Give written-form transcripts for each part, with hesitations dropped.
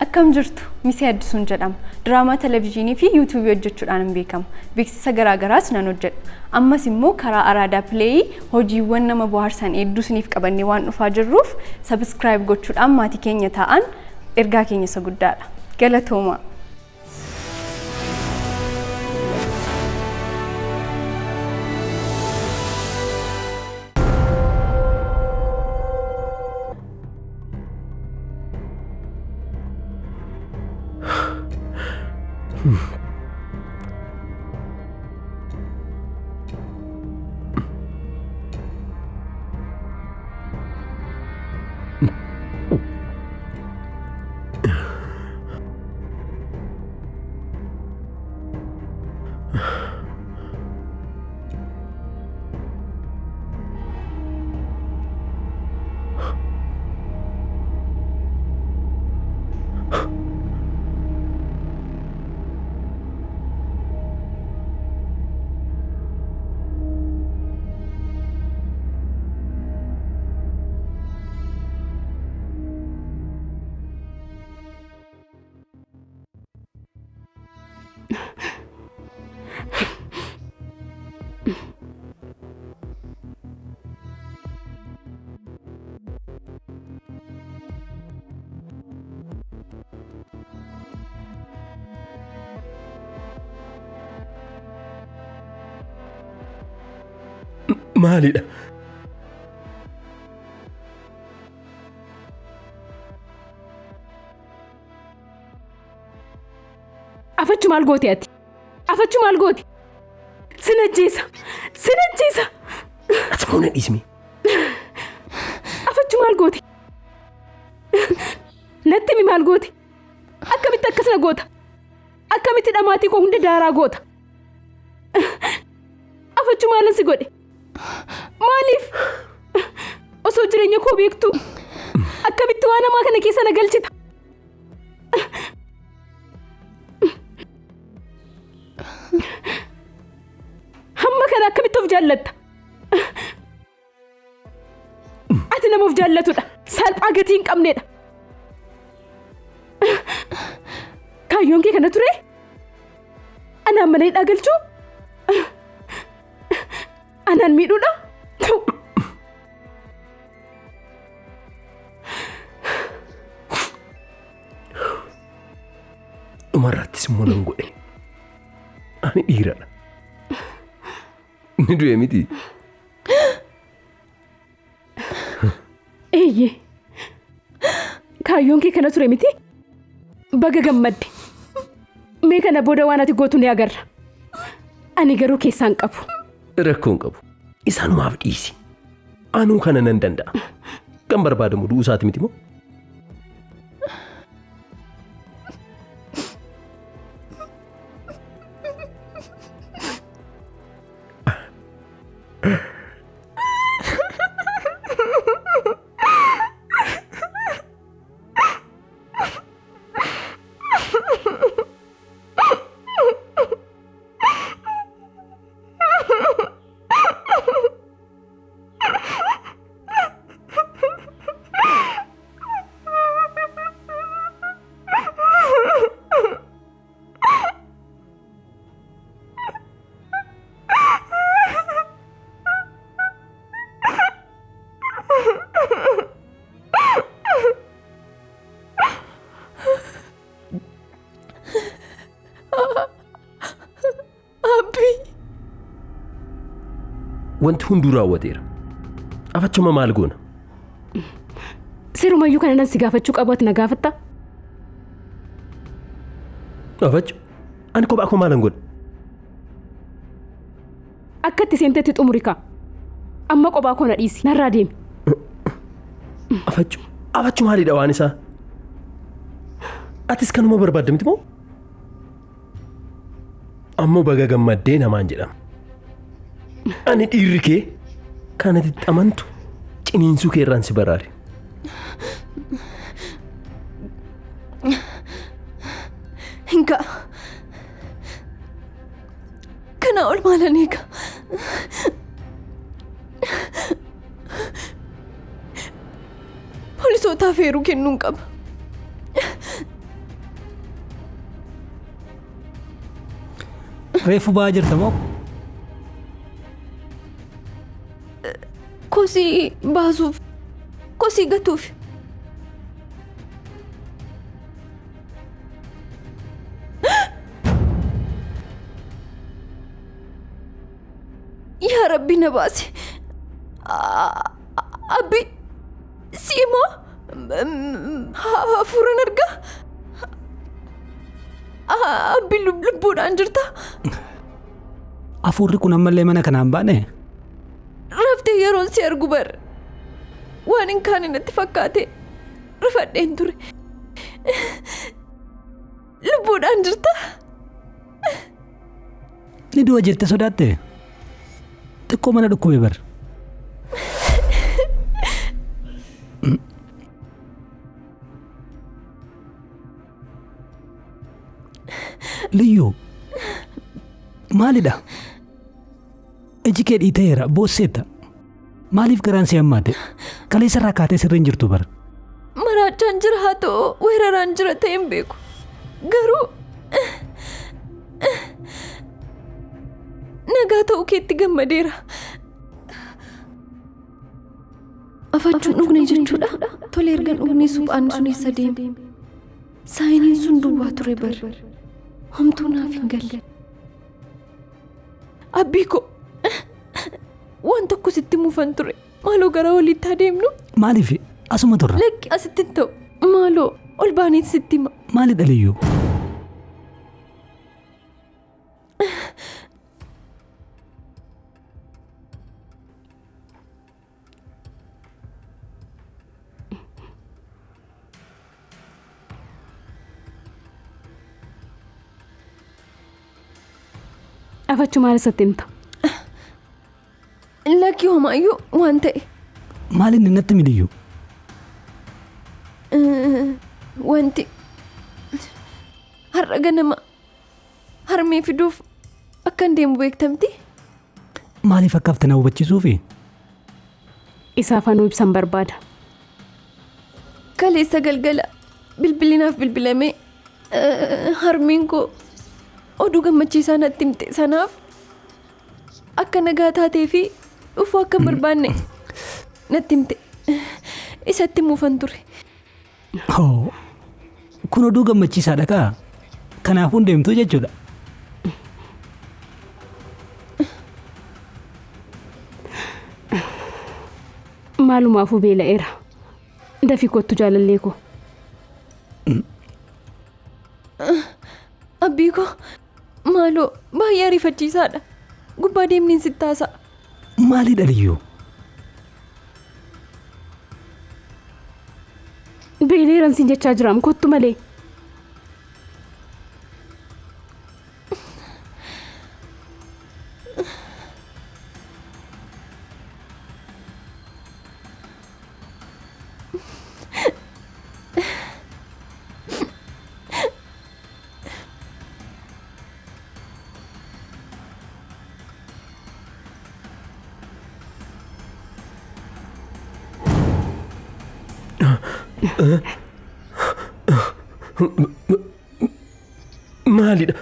Akkam jirtu? Misee Addisuun jedhama. Diraamaa televezyiinii fi yuutuubii hojjechuudhaan hin beekama. Beeksisa garaagaraas nan hojjedha. Ammas immoo karaa Araadaa Pileeyii hojiiwwan nama bohaarsan hedduu isiniif qabannee waan dhufaa jirruuf subscribe gochuudhaan maatii keenya ta'an ergaa keenya isa guddaadha. Galatoomaa! Maalidha? Afachu maal goote ati? Afachu maal goote? Sin ajjeesa! Sin ajjeesa! Ati immoo na dhiismi. Afachu maal goote? Natti himi maal goote? Akkamitti akkas na goota? Akkamitti dhamaatii koo hunda daaraa goota? Afachu maalan si godhe? Maaliif? Osoo jireenya koo beektu akkamitti waan hamaa kana keessa na galchita? Hamma kana akkamitti of jaallatta? Ati nama of jaallatudha. Salphaa gatii hin qabnedha. Kaayyoon kee kana ture? Anaan mana hidhaa galchuu? Anaan miidhuudha? Dhumarrattis immoo nan godhe. Ani dhiiradha. Ni du'e miti. Eeyyee. Kaayyoon kee kana ture miti? Baga gammadde. Mee kana booda waan ati gootu ni agarra. Ani garuu keessaan qabu. Rakkoo hin qabu. Isaanumaaf dhiisi. Anuu kana nan danda'a. Kan barbaadamu du'uu isaati miti moo? Abbii. Wanti hunduu raawwateera. Afachuma maal goona? Sirumayyuu kana nan si gaafachuu qabu ati na gaafatta? Afachu ani kophaa koo maalan godha? Akka itti seentetti xumuri kaa. Amma kophaa koo na dhiisi. Narraa deemi. Afachu afachu maalidha waan isaa? Atis kanuma barbaadde miti moo? Ammoo baga gammaddee namaan jedhama. Ani dhiirri kee kan ati itti amantu ciniinsuu kee irraan si baraare. Hin ga'a. Kanaa ol maalan eega? Poolisootaaf eeruu kennuun qaba. Reefu ba'aa jirta moo? Kosii baasuuf, kosii gatuuf. Yaa Rabbi na baase. Abbi siimoo hafuuran argaa. Abbi lubbuudhaan jirta. Hafuurri kun ammallee mana kanaan baane? Raftee yeroon si argu bar. Waan hin kaane natti fakkaate rifadheen ture. Lubbuudhaan jirta. Ni du'a jettee sodaatte? Xiqqoo mana dhukkube bar. Liyyuu maalidha? Iji kee dhiiteera boosseetta. Maaliif garaan si hammaate? Kaleessa irraa kaatee sirrii hin jirtu bar. Maraachaan jira haa ta'u weeraraan jira ta'e hin beeku. Garuu nagaa ta'uu keetti gammadeera. Afachuun dhugne jechuudha. Tole ergan dhugnee suphaan sun eessa deeme? Saayiniin sun duwwaa ture bar. Homtuu naaf hin galle. Abbii ko waan tokko sitti muufan ture. Maaloo gara olitti adeemnu? Maaliif asuma turra? Lakki asitti hin ta'u. Maaloo ol baaniin sitti hima. Maalidha Liyyuu? Afachuu maal isatti himta? Lakki homaayyuu waan ta'e. Maal inni natti himi Liyyuu? Wanti har'a ganama harmee fiduuf akkan deemu beektamti? Maaliif akka hafte na hubachiisuufi? Isaaf anuu ibsan barbaada. Kaleessa galgala bilbilinaaf bilbilamee harmeen koo oduu gammachiisaa natti himte sanaaf akka nagaa taatee fi dhufuu akka hin barbaanne natti himte. Isatti muufan ture. Hoo, kun oduu gammachiisaadha kaa. Kanaafuu hin deemtuu jechuudha. Maalumaafuu beela'eera. Dafii kottu jaalallee koo. Abbii koo maaloo baay'ee ariifachiisaadha. Gubbaa deemneen sitti haasa'a. Maalidha Liyyuu? Beela'eeran siin jechaa jiraam kottu malee. Maalidha?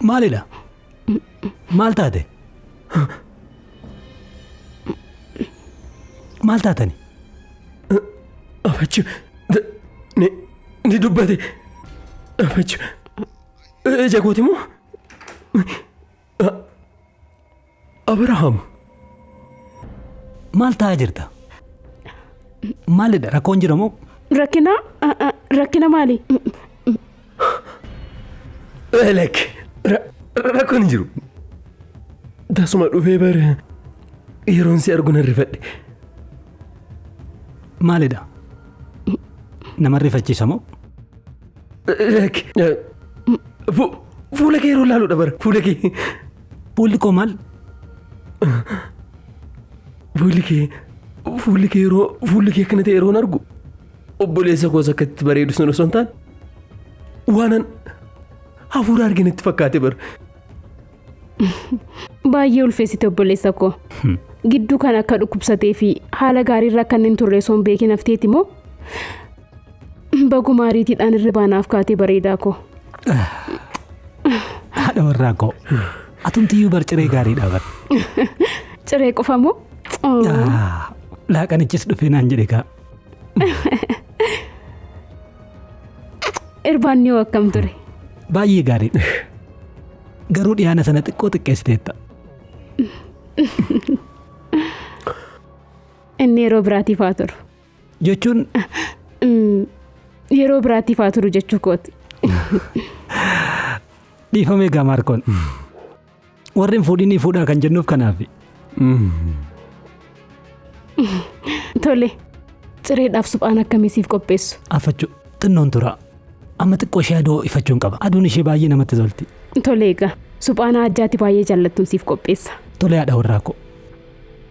Maalidha? Maal taate? Maal taatani? Afachu ni dubbate. Afachu ija kooti moo? Abrahaam. Maal ta'aa jirta? Maalidha rakkoon jira moo? Rakkina? Rakkina maali? Lakki rakkoon hin jiru. Tasuma dhufee bara yeroon si argu nan rifadhe. Maalidha? Nama rifachiisa moo? Lakki fuula kee yeroo ilaaluudha bara fuula kee. Fuulli koo maal? Fuulli kee yeroo fuulli kee akkana ta'e yeroon argu obboleessa koos akkatti bareedu sun osoo hin taane waanan hafuura arginetti fakkaate bara. Baay'ee ulfeessite obboleessa koo. Gidduu kan akka dhukkubsatee fi haala gaariirra akka inni hin turre osoo hin beekin hafteeti moo? Baguma ariitiidhaan irra baanaaf kaatee bareedaa koo. Haadha warraa koo. Atumtiyyuu bar ciree gaariidha bar. Ciree qofa moo? Laaqanichis dhufee naan jedhe kaa. Irbaanni hoo akkam ture? Baay'ee gaariidha. Garuu dhiyaana sana xiqqoo xiqqeessiteetta. Inni yeroo biraatiif haa turu. Jechuun? Yeroo biraatiif haa turu jechuu kooti. Dhiifame egaa Maarkoon. Warri hin fuudhinii fuudhaa kan jennuuf kanaafi. Tole, cireedhaaf suphaan akkamii siif qopheessu? Afachuu xinnoon tura. Amma xiqqoo ishee aduu ifachuun qaba. Aduun ishee baay'ee namatti tolti. Tole egaa suphaana ajjaati baay'ee jaallattuun siif qopheessa. Tole haadha warraa koo.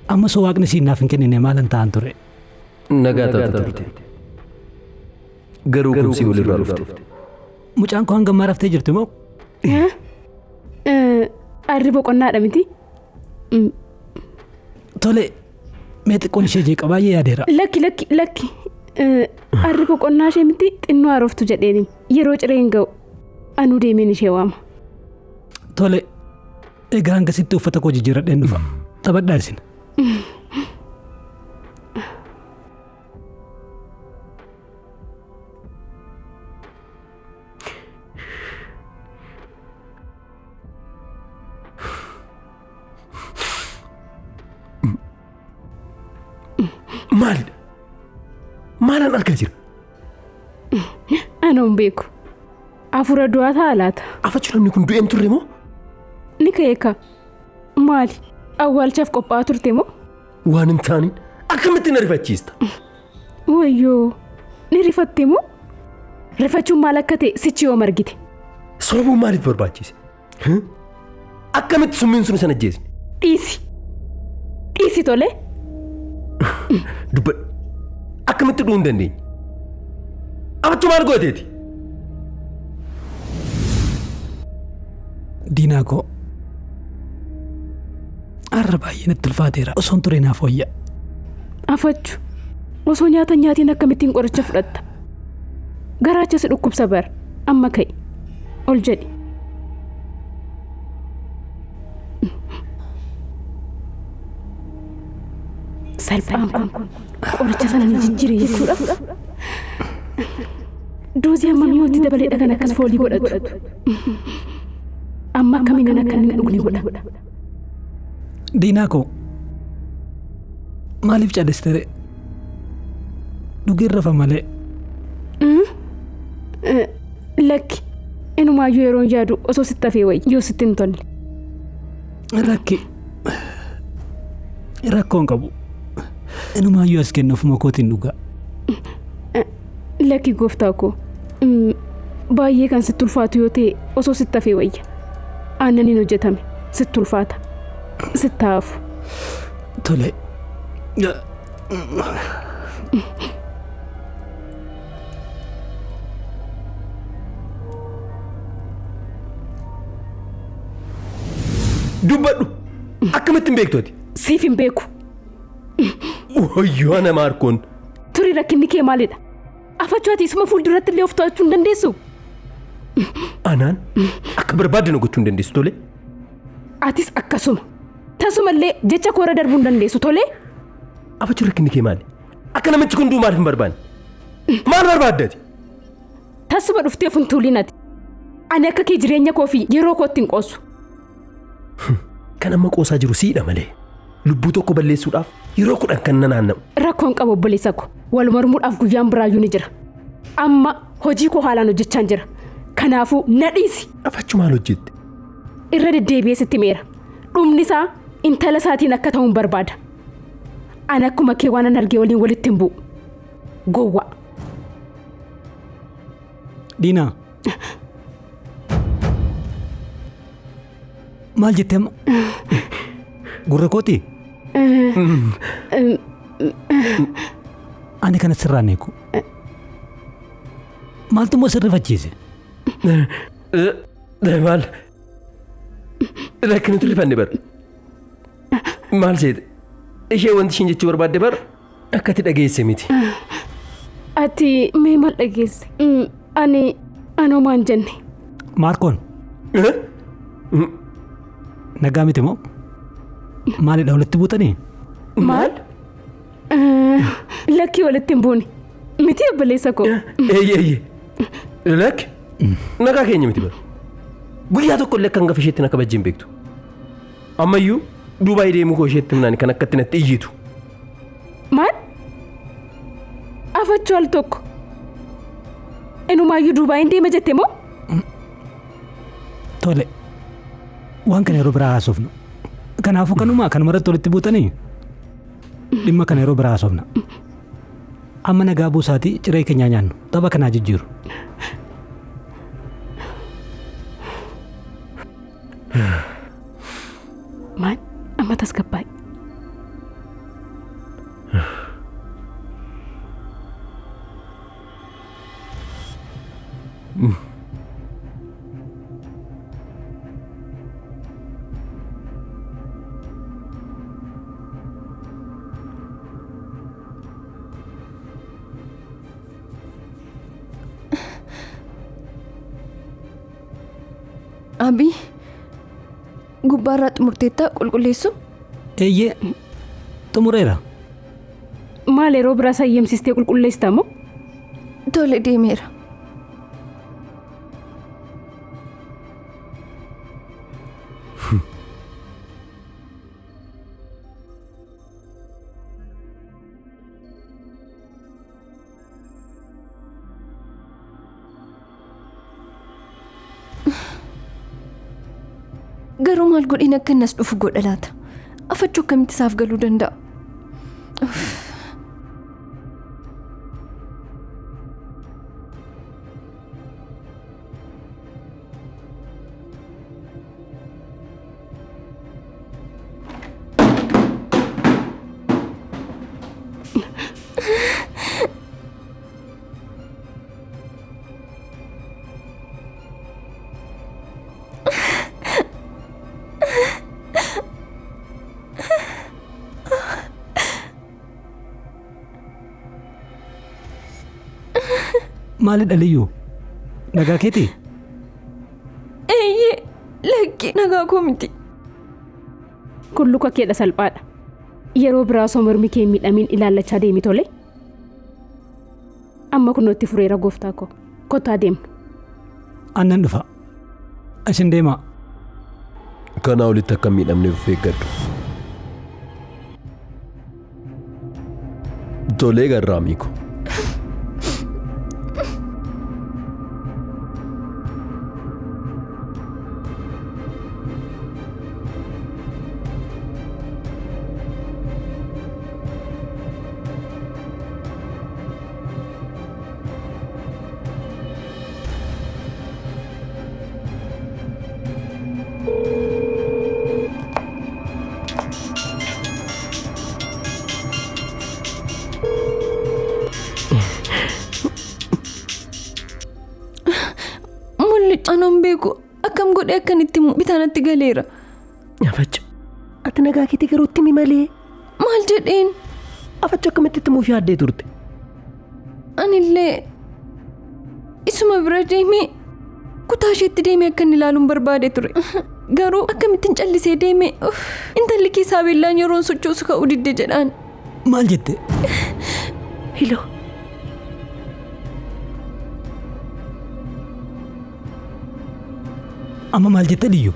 Amma soo waaqni siin naaf hin kennine maalan ta'an ture? Nagaa taata turte. Garuu kumsii walirraa dhufte. Mucaan koo hanga ammaa raftee jirti moo? Arri boqonnaadha miti? Tole mee xiqqoon ishee jeeqa baay'ee yaadeera. Lakki lakki lakki. Arri boqonnaa ishee miti xinnoo haaroftu jedheeni yeroo ciree hin ga'u anuu deemeen ishee waama. Tole egaa hangasitti uffata koo jijjiirradheen dhufa. Taphadhaa isin. Maalidha? Maalan argaa jira? Anoon beeku. Afura du'aa ta'a laata? Afachu namni kun du'een turre moo? Ni ka'eeka. Maali? Awwaalchaaf qophaa'aa turte moo? Waan hin taaniin akkamitti na rifachiista? Wayyoo! Ni rifatte moo? Rifachuun maal akka ta'e sichi yoom argite? Sobuun maaliif barbaachise? Akkamitti summiin sun sana ajjeesne? Dhiisi. Dhiisi tole. Dubbadhu. Akkamitti du'uu hin dandeenye? Afachu maal gooteeti? Diinaa koo. Har'a baay'ee natti ulfaateera. Osoon ture naaf wayya. Afachu. Osoo nyaata nyaatiin akkamittiin qoricha fudhatta? Garaacha si dhukkubsa bar. Amma ka'i. Ol jedhi. Salphaan kun qoricha sana ni jijjiire jechuudha. Doozii hammam yoo itti dabaleedha kan akkas foolii godhatu. Amma akkamiin akka inni dhugne godha. Diinaa koo maaliif calliste ree? Dhugeen rafa malee. Lakki inumaayyuu yeroon yaadu osoo sitti hafee wayya yoo sitti hin tolle. Rakki rakkoon qabu. Inumaayyuu as kennu ofuma kootiin dhugaa. Lakki gooftaa koo baay'ee kan sitti ulfaatu yoo ta'e osoo sitti hafee wayya. Aannaniin hojjetame sitti ulfaata. Sitti hafu. Tole. Dubbadhu. Akkamitti hin beektu ati? Siif hin beeku. Wayyoo ana Maarkoon. Turi rakkinni kee maalidha? Afachuu ati isuma fuulduratti illee of to'achuu hin dandeessu? Anaan akka barbaadde na gochuu hin dandeessu tole. Atis akkasuma. Tasumallee jecha koora darbuu hin dandeessu tole. Afachuu rakkinni kee maali? Akka namichi kun du'u maaliif hin barbaanne? Maal barbaadde ati? Tasuma dhuftee of hin tuulin ati. Ani akka kee jireenya koo fi yeroo kootti hin qoosu. Kan amma qoosaa jiru siidha malee. Lubbuu tokko balleessuudhaaf yeroo 10 kan naanna'u. Rakkoon qabu obboleessa koo. Wal mormuudhaaf guyyaan biraayyuu ni jira. Amma hojii koo haalaan hojjechaan jira. Kanaafuu na dhiisi. Afachuu maal hojjette? Irra deddeebi'ee sitti meera. Dhumni isaa intala isaatiin akka ta'uun barbaada. Ani akkuma kee waan an argee waliin walitti hin bu'u. Gowwa. Diinaa. Maal jettee amma? Gurra kooti? Ani kana sirraan eegu. Maaltu immoo sirrifachiise? Maal? Rakki nuti rifanne bar. Maal seete? Ishee wanti ishiin jechuu barbaadde bar akka ati dhageesse miti. Ati mee maal dhageesse? Ani anoo maan jenne? Maarkoon. Nagaa miti moo? Maalidha walitti buutanii? Maal? Lakkii walitti hin buune. Miti obboleessa koo. Eeyyee eeyyee. Lakki nagaa keenya miti bara. Guyyaa tokko illee akka hangafa isheetti na kabajjee hin beektu. Ammayyuu Duubaay deemuu koo isheetti himnaan kan akkatti natti iyyitu. Maal? Afachuu al tokko. Inumaayyuu Duubaayin deema jette moo? Tole. Waan kana yeroo biraa haasofna. Kanaafuu kanuma kanuma irratti walitti buutanii dhimma kana yeroo biraa haasofna. Amma nagaa buusaatii ciree keenyaa nyaannu. Tapha kanaa jijjiiru. Maal? Amma tasgabbaa'i. Abii gubbaarraa xumurteettaa qulqulleessu? Eeyyee xumureera. Maal yeroo biraa sayyamsistee qulqulleessita moo? Tole deemeera. Garuu maal godheen akka inni as dhufu godha laata? Afachuu akkamitti isaaf galuu danda'a? Maalidha Liyyuu? Nagaa keetii? Eeyyee lakki nagaa koo miti. Kun luka keedha salphaadha. Yeroo biraa osoo mormi kee hin miidhamiin ilaallachaa deemi tole. Amma kunoo itti fureera gooftaa koo. Kottaa deemnu. An nan dhufa. Isin deemaa. Kanaa olitti akka hin miidhamneef of eeggadhu. Tolee garraamii ko. Mulli anoon beeku akkam godhee akkan itti himu bitaa natti galeera. Afacha. Ati nagaa keetii garuu itti himi malee. Maal jedheen? Afacha akkamitti itti himuuf yaaddee turte? Anillee isuma bira deemee kutaa isheetti deemee akka inni ilaaluun barbaade ture. Garuu akkamittiin callisee deeme intalli keessaa beellaan yeroon sochoosu ka'uu didde jedhaan. Maal jette? Hilo. Amma maal jette Liyyu?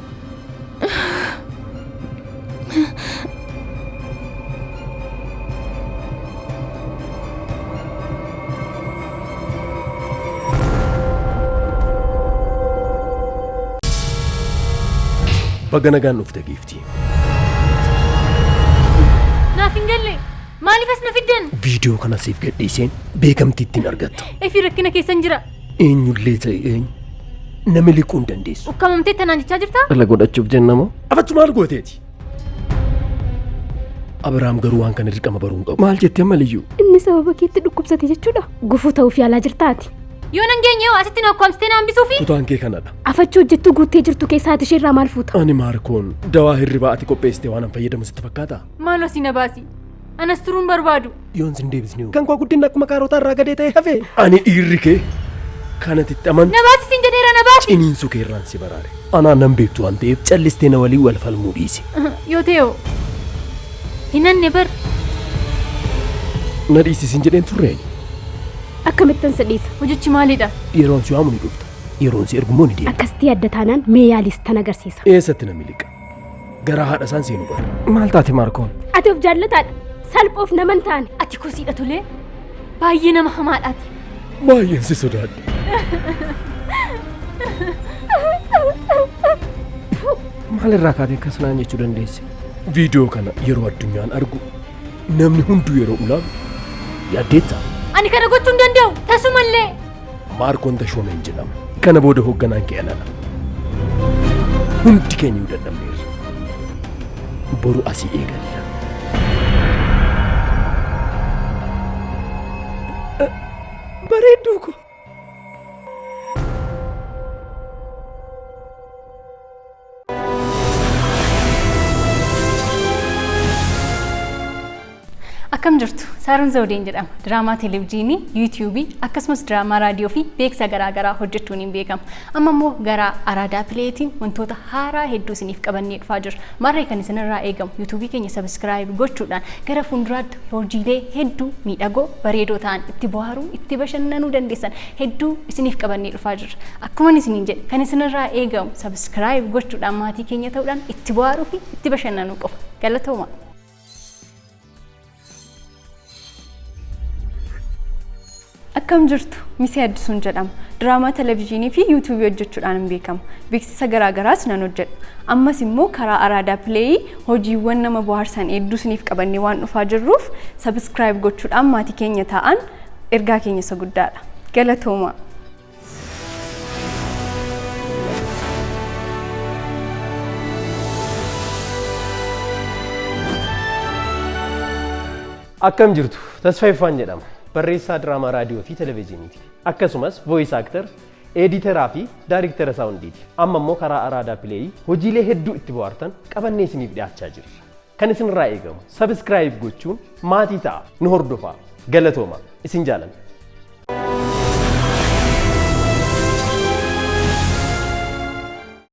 Baga nagaan dhufte giiftii. Naaf hin galle. Maaliif as na fiddan? Viidiyoo kana siif gadhiiseen beekamtii ittiin argatta. Efi rakkina keessan jira. Eenyullee ta'e eenyu nama liquu hin dandeessu. Ukkaamamtee tanaan jechaa jirtaa? Dhala godhachuuf jenna moo? Afachu maal gooteeti? Abiraam garuu waan kana dirqama baruu hin qabu. Maal jettee amma liyyuu? Inni sababa keetti dhukkubsate jechuudha. Gufuu ta'uuf yaalaa jirta ati. Yoo nan geenye hoo asitti na ukkaamsitee na hambisuufi? Kutaan kee kanadha. Afachuu hojjettuu guuttee jirtu keessaa ati isheerraa maal fuuta? Ani Maarkoon dawaa hirribaa ati qopheessite waan an fayyadamu sitti fakkaataa? Maaloo si na baasi. Anas turuu hin barbaadu. Yoon sin deebisne hoo? Kan koo guddinni akkuma kaarotaa irraa gadee ta'e hafe. Ani dhiirri kee kan ati itti amantu. Na baasi siin jedheera. Dadhabeera na baasi. Ciniinsuu keerraan si baraare. Anaa nan beektu waan ta'eef callistee na waliin wal falmuu dhiisi. Yoo ta'e hoo? Hin hanne bar. Na dhiisisin jedheen turreeni. Akkamittan si dhiisa? Hojichi maalidha? Yeroon si waamu ni dhufta. Yeroon si ergu immoo ni deemta. Akkasitti adda taanaan mee yaalis tan agarsiisa. Eessatti na miliqa? Garaa haadha isaan seenu bara. Maal taate Maarkoon? Ati of jaallataadha. Salphoof nama hin taane. Ati kosiidha tolee. Baay'ee nama hamaadhaati. Baay'een si sodaadhe. Maalirraa kaatee akkas naan jechuu dandeesse? Viidiyoo kana yeroo addunyaan argu namni hunduu yeroo ulaalu yaaddeetta. Ani kana gochuu hin danda'u. Tasumallee. Maarkoon Tashoomeen jedhama. Kana booda hoogganaan kee anadha. Hundi keenya iyyuu dadhabneerra. Boru asii eegalla. Bareedduu ko. Akkam jirtu? Saaroon Zawudeen jedhama. Diraamaa televezyiinii, yuutiyuubii akkasumas diraamaa raadiyoo fi beeksisa garaagaraa hojjechuun hin beekama. Amma immoo gara Araadaa Pileetiin wantoota haaraa hedduu isiniif qabannee dhufaa jirra. Maarree kan isinirraa eegamu yuutuubii keenya sabiskiraayib gochuudhaan gara fuulduraatti hojiilee hedduu miidhagoo bareedoo ta'an itti bohaaruu, itti bashannanuu dandeessan hedduu isiniif qabannee dhufaa jirra. Akkuma isiniin jedhe kan isinirraa eegamu sabiskiraayib gochuudhaan maatii keenya ta'uudhaan itti bohaaruu fi itti bashannanuu qofa. Galatooma. Akkam jirtu? Misee Addisuun jedhama. Diraamaa televezyiinii fi yuutuubii hojjechuudhaan hin beekama. Beeksisa garaagaraas nan hojjedha. Ammas immoo karaa Araadaa Pileeyii hojiiwwan nama bohaarsan hedduu isiniif qabannee waan dhufaa jirruuf sabiskiraayib gochuudhaan maatii keenya ta'an ergaa keenya isa guddaadha. Galatooma. Akkam jirtu? Tasfaa Ifaan jedhama. Barreessaa diraamaa raadiyoo fi televezyiiniiti. Akkasumas voice actor, editeraa fi daariktera saawundiiti. Amma immoo karaa Araadaa Pileeyii hojiilee hedduu itti bohaartan qabannee isiniif dhiyaachaa jirra. Kan isinirraa eegamu sabiskiraayib gochuun maatii ta'a. Nu hordofaa. Galatooma. Isin jaalanna.